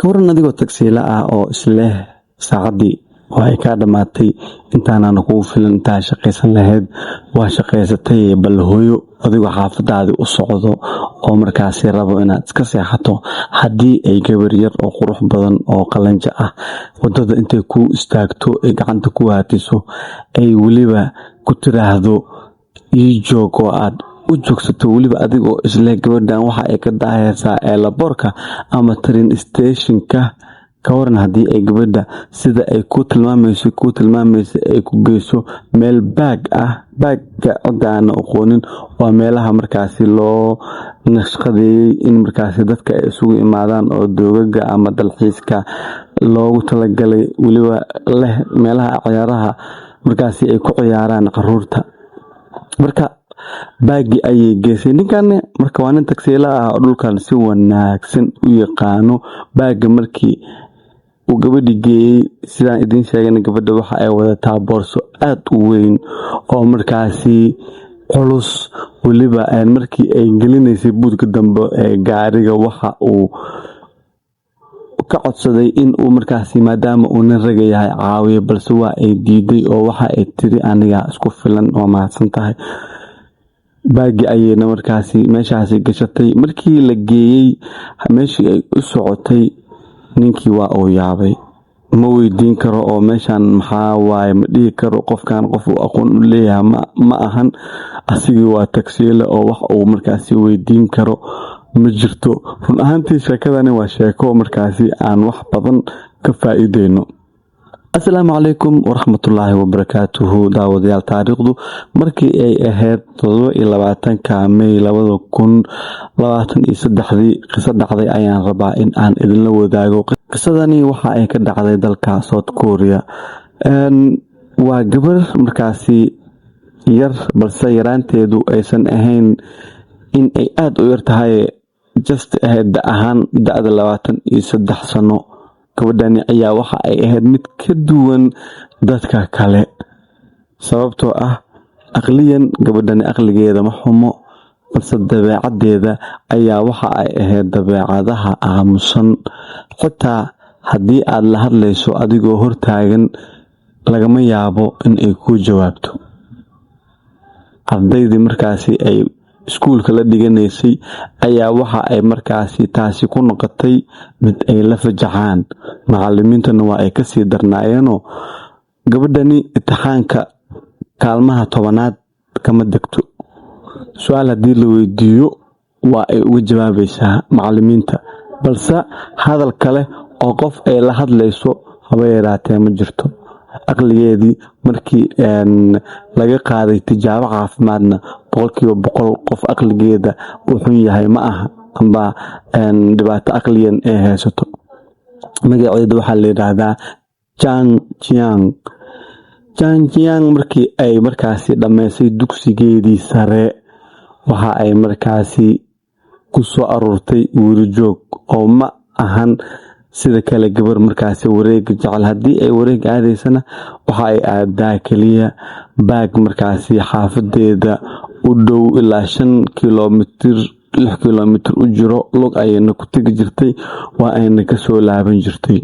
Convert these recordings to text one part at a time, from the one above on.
Ka waran adigoo tagsiila ah oo isleh saacaddii waa ay kaa dhammaatay, intaanaana kugu filan intaa shaqaysan lahayd, waa shaqaysatay, bal hooyo adigoo xaafadaadii u socdo oo markaasi rabo inaad iska seexato, haddii ay gabar yar oo qurux badan oo qalanja ah wadada intay kuu istaagto, ay gacanta ku haatiso, ay weliba ku tiraahdo "Ii joog," oo aad u joogsato, weliba adigoo isleh gabadhan waxa ay ka daahaysaa airport-ka ama train station-ka. Ka waran haddii ay gabadha sida ay ku tilmaamayso ay ku geyso meel park ah? Park-ga, cidda aan aqoonin, waa meelaha markaasi loo nashqadeeyey in markaasi dadka ay isugu imaadaan oo doogaga ama dalxiiska loogu talagalay, weliba leh meelaha ciyaaraha markaasi ay ku ciyaaraan caruurta. Marka park-gii ayay geysay ninkan. Marka waa nin tagsiila ah oo dhulkan si wanaagsan u yaqaano. Park-ga markii uu gabadhi geeyey, sidaan idiin sheegana, gabadha waxa ay wadataa boorso aad u weyn oo markaasi culus. Weliba markii ay gelinaysay boot-ka dambe ee gaariga, waxa uu ka codsaday in uu markaasi, maadaama uu nin raga yahay, caawiyo, balse waa ay diiday oo waxa ay tiri, "Aniga isku filan, waa mahadsan tahay." Park-gii ayayna markaasi meeshaasi gashatay. Markii la geeyey meeshii ay u socotay, ninkii waa uu yaabay. Ma weydiin karo oo "Meeshan maxaa waaye?" ma dhihi karo. Qofkan qof uu aqoon u leeyahay ma ahan. Asigii waa tagsiile oo wax uu markaasi weydiin karo ma jirto. Run ahaantii, sheekadani waa sheeko markaasi aan wax badan ka faa-iideyno. Asalaamu calaykum waraxmatullaahi wabarakaatuhu. Daawadayaal, taariikhdu markii ay ahayd 27-ka May 2023-dii, qiso dhacday ayaan rabaa in aan idinla wadaago. Qisadani waxa ay ka dhacday dalka South Korea. Waa gabar markaasi yar, balse yaraanteedu aysan ahayn in ay aada u yar tahay, just ahayd da ahaan da-da 23 sano. Gabadhani ayaa waxa ay ahayd mid ka duwan dadka kale, sababtoo ah aqliyan gabadhani aqligeeda ma xumo, balse dabeecadeeda ayaa waxa ay ahayd dabeecadaha aamusan. Xitaa haddii aad la hadlayso adigoo hortaagan, lagama yaabo in ay kuu jawaabto. Ardaydii markaasi ay iskuulka la dhiganaysay ayaa waxa ay markaasi taasi ku noqotay mid ay la fajaxaan. Macalimiintana waa ay kasii darnaayeenoo gabadhani imtixaanka kaalmaha 10aad kama degto. Su-aal haddii la weydiiyo, waa ay uga jawaabaysaa macalimiinta, balse hadal kale oo qof ay la hadlayso haba yaraatee ma jirto. Aqligeedii markii laga qaaday tijaabo caafimaadna, 100% qof aqligeeda uu xun yahay ma aha amba dhibaato aqliyan ay haysato. Magaceeda waxaa la yidhaahdaa Jang Jiang. Jang Jiang markii ay markaasi dhammaysay dugsigeedii sare, waxa ay markaasi ku soo aruurtay werijoog, oo ma ahan sida kale gabar markaasi wareega jecel. Haddii ay wareeg aadaysana, waxa ay aadaa keliya park markaasi xaafadeeda u dhow, ilaa 5 kilomitir, 6 kilomitir u jiro. Lug ayayna ku tegi jirtay, waa ayna kasoo laaban jirtay.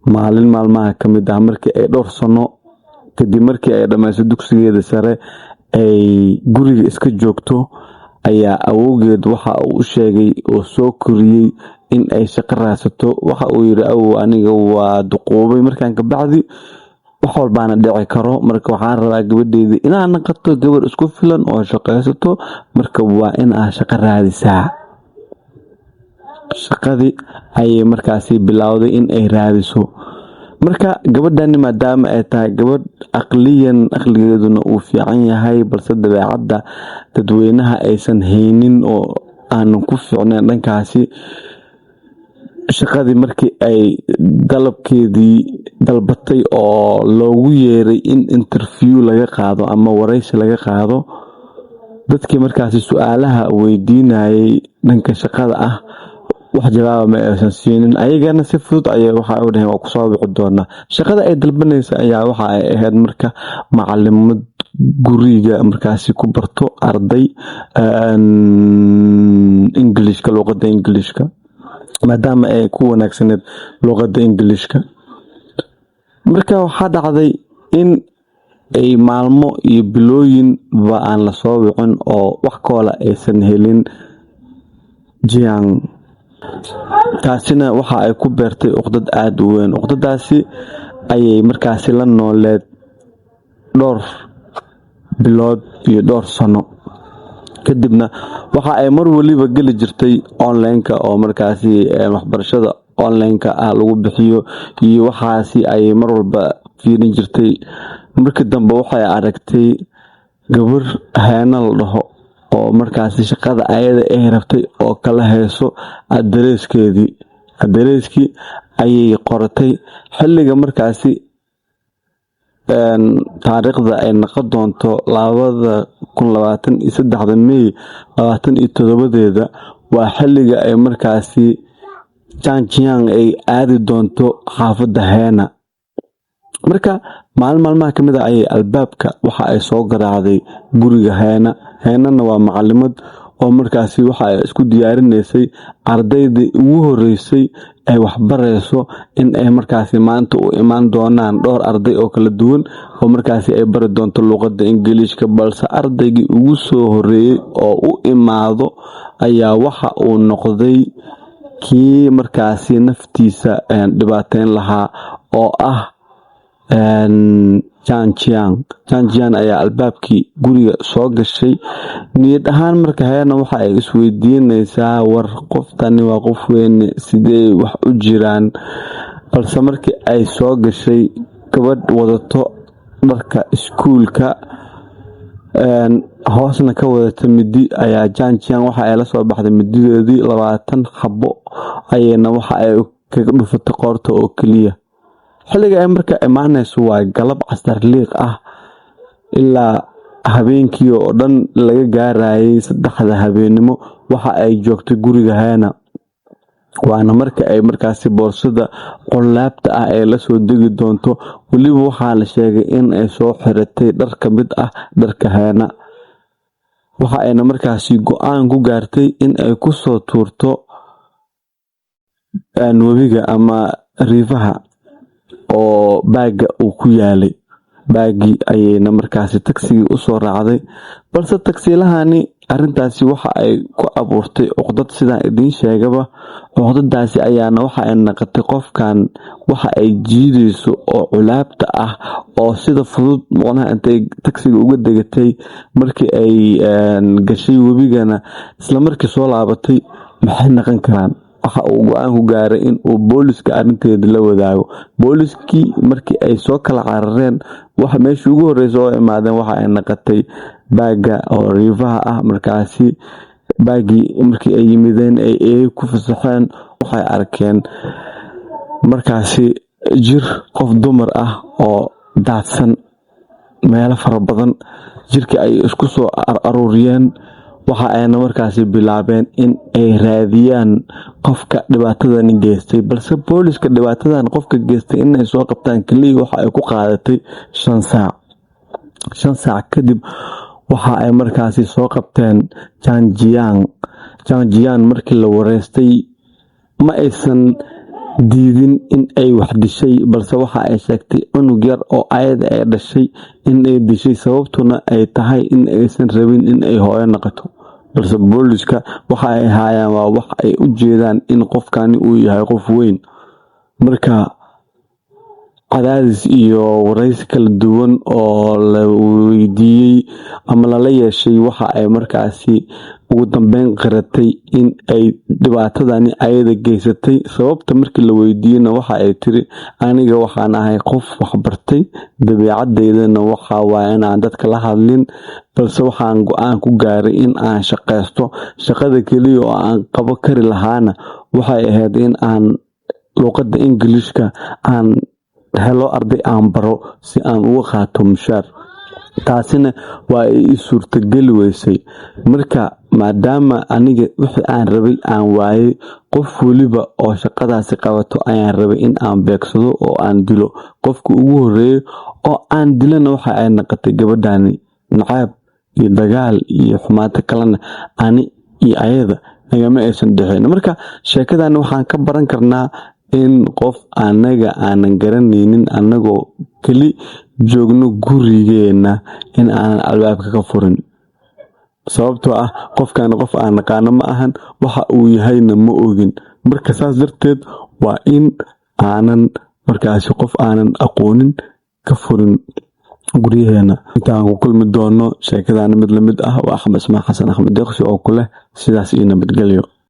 Maalin maalmaha ka mid ah, markii ay dhowr sano kadib markii ay dhammayso dugsigeeda sare ay guriga iska joogto, ayaa awowgeed waxa uu u sheegay oo soo koriyey in ay shaqo raadsato. Waxa uu yiri, "Awow, aniga waa duquubay markaan kabacdi, wax walbaana dhici karo. Marka waxaan rabaa gabadheydii inaan naqato gabar isku filan oo shaqaysato. Marka waa in aa shaqo raadisaa." Shaqadii ayay markaasi bilowday in ay raadiso. Marka gabadhani, maadaama ay tahay gabadh aqliyan aqligeeduna uu fiican yahay, balse dabeecadda dadweynaha aysan haynin oo aanan ku fiicnayn dhankaasi, shaqadii markii ay dalabkeedii dalbatay oo loogu yeeray in interview laga qaado ama waraysi laga qaado, dadkii markaasi su-aalaha weydiinayay dhanka shaqada ah wax jawaaba ma aysan siinin. Ayagana si fudud ayay waxa u dhaheen, "Waa kusoo wici doonaa." Shaqada ay dalbanaysa ayaa waxa ay ahayd marka macalimad guriga markaasi ku barto arday Englishka, luuqada Englishka. maadaama ay ku wanaagsaneed luqadda Ingiliishka. Marka waxaa dhacday in ay maalmo iyo bilooyin ba aan lasoo wicin oo wax call ah aysan helin Jiang. Taasina waxa ay ku beertay uqdad aada u weyn. Uqdadaasi ayay markaasi la nooleed dhowr bilood iyo dhowr sano. Kadibna waxa ay mar waliba geli jirtay online-ka, oo markaasi waxbarashada online-ka ah lagu bixiyo iyo waxaasi ayay mar walba fiirin jirtay. Markii dambe waxay aragtay gabar Heena la dhaho oo markaasi shaqada ayada ay rabtay oo kala hayso address-keedii. Address-kii ayay qoratay. Xilliga markaasi taariikhda ay noqon doonto 2023-da May 27-deeda waa xilliga ay markaasi Janjiang ay aadi doonto xaafadda Heena. Marka maalin maalmaha kamid ah ayay albaabka waxa ay soo garaacday guriga Heena. Heenana waa macalimad oo markaasi waxa ay isku diyaarinaysay ardaydii ugu horeysay ay waxbarayso in ay markaasi maanta u imaan doonaan dhowr arday oo kala duwan oo markaasi ay bari doonto luqadda Ingiliishka. Balse ardaygii ugu soo horeeyey oo u imaado ayaa waxa uu noqday kii markaasi naftiisa dhibaateyn lahaa, oo ah Janjiang. Janjiang ayaa albaabkii guriga soo gashay. Niyad ahaan marka Heena waxa ay isweydiinaysaa, "War qoftani waa qof weyne, sidee wax u jiraan?" Balse markii ay soo gashay gabadh wadato dharka iskuulka, hoosna ka wadata midi, ayaa Janjiang waxa ay lasoo baxday midideedii. 20 xabo ayayna waxa ay kaga dhufatay qoorta oo keliya. Xilliga ay marka imaanayso waa galab casar liiq ah, ilaa habeenkii oo dhan laga gaarayay 3-da habeenimo waxa ay joogtay guriga Heena. Waana marka ay markaasi boorsada qolaabta ah ay lasoo degi doonto. Weliba waxaa la sheegay in ay soo xiratay dhar ka mid ah dharka Heena. Waxa ayna markaasi go-aan ku gaartay in ay kusoo tuurto webiga ama river-ha oo bag-ga uu ku yaalay. Bag-gii ayayna markaasi tagsigii usoo raacday. Balse tagsiilahani arintaasi waxa ay ku abuurtay cuqdad, sidaan idiin sheegaba. Cuqdadaasi ayaana waxa ay naqatay, qofkan waxa ay jiidayso oo culaabta ah oo sida fudud macnaha intay tagsiga uga degatay, markii ay gashay webigana isla markii soo laabatay, maxay naqon karaan? Waxa uu go-aan ku gaaray in uu booliska arinteeda la wadaago. Booliskii markii ay soo kala carareen, waxa meeshii ugu horeysa oo imaadeen waxa ay naqatay bag-ga oo river-ha ah. Markaasi bag-gii markii ay yimideen, ay eey ku fasaxeen, waxay arkeen markaasi jir qof dumar ah oo daadsan meelo fara badan. Jirkii ay isku soo aruuriyeen, waxa ayna markaasi bilaabeen in ay raadiyaan qofka dhibaatadani geystay. Balse booliska dhibaatadan qofka geystay inay soo qabtaan kaliya waxa ay ku qaadatay 5 saac. 5 saac kadib waxa ay markaasi soo qabteen Janjiang. Janjiang markii la wareystay ma aysan diidin in ay wax dishay, balse waxa ay sheegtay cunug yar oo ayada ay dhashay in ay dishay, sababtuna ay tahay in aysan rabin in ay hooyo noqoto. Balse booliska waxa ay haayaan waa wax ay u jeedaan in qofkani uu yahay qof weyn. Marka cadaadis iyo wareysi kala duwan oo la weydiiyey ama lala yeeshay, waxa ay markaasi ugu dambeyn qiratay in ay dhibaatadani ayada geysatay. Sababta markii la weydiiyeyna waxa ay tiri, "Aniga waxaan ahay qof waxbartay, dabeecadeydana waxa waaye inaan dadka la hadlin, balse waxaan go-aan ku gaaray in aan shaqeysto. Shaqada keliya oo aan qabo kari lahaana waxay ahayd in aan luuqadda Ingiliishka aan helo arday aan baro si aan uga qaato mushaar. Taasina waa ay ii suurtageli weysay. Marka maadaama aniga wixii aan rabay aan waayay, qof weliba oo shaqadaasi qabato ayaan rabay in aan beegsado oo aan dilo. Qofka ugu horeeyay oo aan dilana waxa ay noqotay gabadhani. Nacaab iyo dagaal iyo xumaato kalena ani iyo ayada Nagama aysan dhexeyn. Marka sheekadan waxaan ka baran karnaa in qof anaga aanan garanaynin, anagoo keli joogno gurigeena, in aanan albaabka ka furin, sababtoo ah qofkan qof aan naqaano ma ahan, waxa uu yahayna ma ogin. Marka saas darteed waa in aanan markaasi qof aanan aqoonin ka furin guryaheena. Intaan ku kulmi doono sheekadan mid lamid ah, waa Axmed Ismaan Xasan, Axmed Deeqsi, oo ku leh sidaas iyo nabadgelyo.